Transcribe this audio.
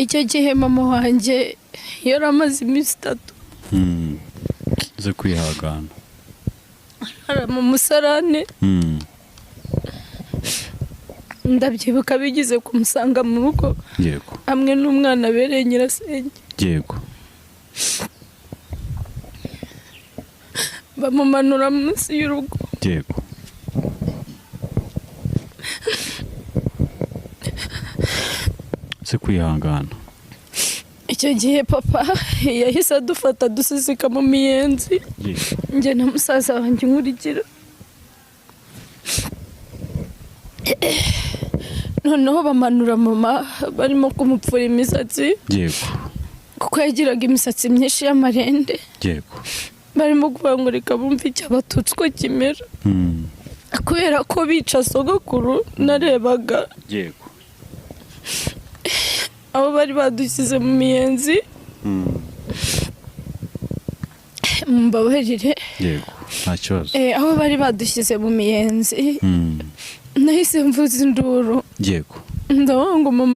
Icyo gihe mama wanjye yari amaze iminsi 3. Uze kwihangana. Ari mu musarane. Ndabyibuka bigize kumusanga mu rugo. Yego. Hamwe n'umwana abereye nyirasenge. Yego. Bamumanura munsi y'urugo. Yego. Uze kwihangana. Icyo gihe papa yahise adufata duseseka mu miyenzi. Njye na musaza wanjye nkurikira. Noneho bamanura mama barimo kumupfura imisatsi. Yego. Kuko yagiraga imisatsi myinshi y'amarende. Yego. Barimo kubangurika bumva icyo abatutsi uko kimera. Kubera ko bica sogokuru narebaga. Yego. Aho bari badushyize mu miyenzi. Mumbabarire. Yego, nta kibazo. Aho bari badushyize mu miyenzi. Nahise mvuza induru. Yego. Ndavuga ngo mama